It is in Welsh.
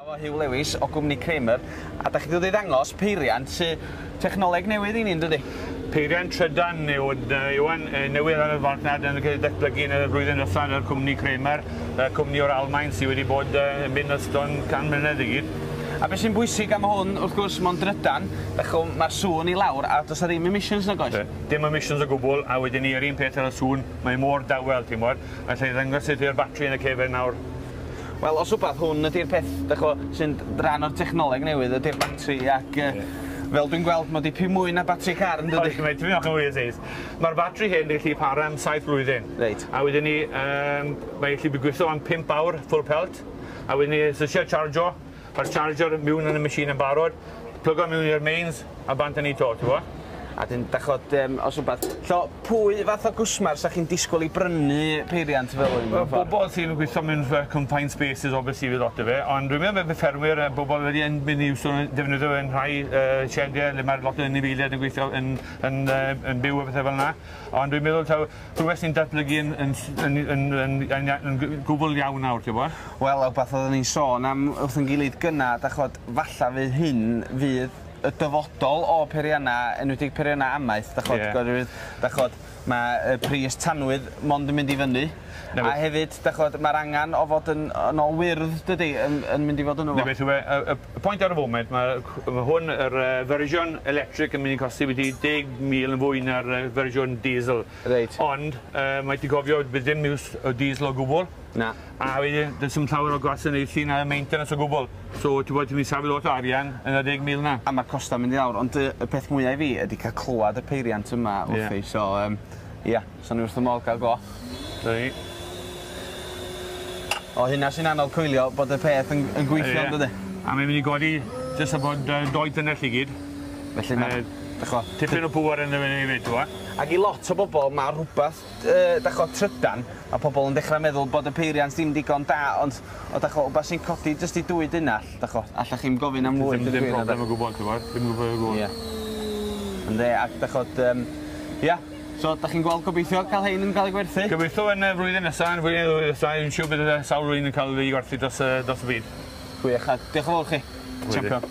Efo Huw Lewis o gwmni Kramer, a da chi 'di dod i ddangos peiriant sy technoleg newydd i ni, yn dydi? Peiriant trydan yw hwn, Iwan, newydd ar y farchnad yn cael ei datblygu yn y flwyddyn diwetha yn yr cwmni Kramer, cwmni o'r Almaen sydd wedi bod yn mynd ers dron 100 mlynedd i gyd. A beth sy'n bwysig am hwn, wrth gwrs, mae'n drydan, dach ch'mo', ma'r sŵn i lawr a does 'na ddim emissions nag oes? Dim emissions o gwbl, a wedyn ni yr un peth ar y sŵn, mae mor dawel, ti'n gwbod. Alla i ddangos i ti'r batri yn y cefen nawr. Wel, os wbath, hwn ydy'r peth, dach ch'mo', sy'n rhan o'r technoleg newydd ydy'r batri ac fel dwi'n gweld, mae dipyn mwy na batri car, yn dydi? Oes, mae tipyn bach yn fwy o seis. Mae'r batri hyn yn gallu para am 7 blwyddyn. Reit. A wedyn ni, mae'n gallu gweithio am 5 awr full pelt. A wedyn ni, os eisiau chargio, mae'r charger mewn yn y machine yn barod, plygo mewn i'r mains, a bant â ni 'to, ti'n gwbo? A dyn, dach ch'od, os wbath, so pwy fath o gwsmer sa chi'n disgwyl i brynu peiriant fel hyn mewn ffordd? Bobl sy'n gweithio mewn confined spaces obviously fydd lot o fe, ond dwi'n meddwl bydd ffermwyr a bobl wedi yn mynd i iwso defnyddio fe'n rhai siediau le mae lot o anifeiliaid yn gweithio yn byw a pethau fel yna. Ond dwi'n meddwl taw rhywbeth sy'n datblygu yn gwbl iawn nawr, ti'n gwbod? Wel, a wbath oedden ni'n sôn am wrth ein gilydd gynna, dach ch'od, falla fydd hyn fydd y dyfodol o peiriannau, enwedig peiriannau amaeth, dach ch'od, yeah. Dach ch'od, mae y pris tanwydd mond yn mynd i fyny. A hefyd, dach ch'od, mae'r angen o fod yn ôl wyrdd, dydy, yn mynd i fod yn efo. Beth yw e, y pwynt ar y foment, mae hwn, yr fersiwn electric yn mynd i costi wedi 10,000 yn fwy na'r fersiwn diesel. Reit. Ond, mae ti gofio, bydd dim use o diesel o gwbl. Na. A wedyn, does dim llawer o gwasanaethu na maintenance o gwbl. So, ti'n bod, ti'n mynd i safio lot o arian yn y 10,000 na. A mae'r costau'n mynd i lawr, ond y peth mwyaf i fi ydy cael clywed y peiriant yma wrthi. So, ia, so ni wrth y modd gael go. Dyna ni. O, hynna sy'n anodd coelio bod y peth yn gweithio, yeah. Dydy? A mae'n mynd i godi jyst about 2 tunnell i gyd. Felly mae, dach ch'mo', tipyn o pŵer yn y fyny hefyd, ti'n gwbo? Ac i lot o bobl, mae rhywbeth, dach ch'mo', trydan, mae pobl yn dechrau meddwl bod y peiriant ddim digon da, ond o dach ch'mo', wbath sy'n codi jyst i 2 dunnell, dach ch'mo', allach chi'm gofyn am fwy. Dim problem o gwbl, ti'n gwbod? Dim gwbl o gwbl. Ie. Ynde, ac dach ch'od, ia, so dach chi'n gweld gobeithio cael hein yn cael ei gwerthu? Gobeithio yn y flwyddyn nesaf, yn y flwyddyn nesaf, dwi'n siŵr bydd sawl un yn cael ei gwerthu dros y byd. Gwych, a diolch yn fawr chi. Champion.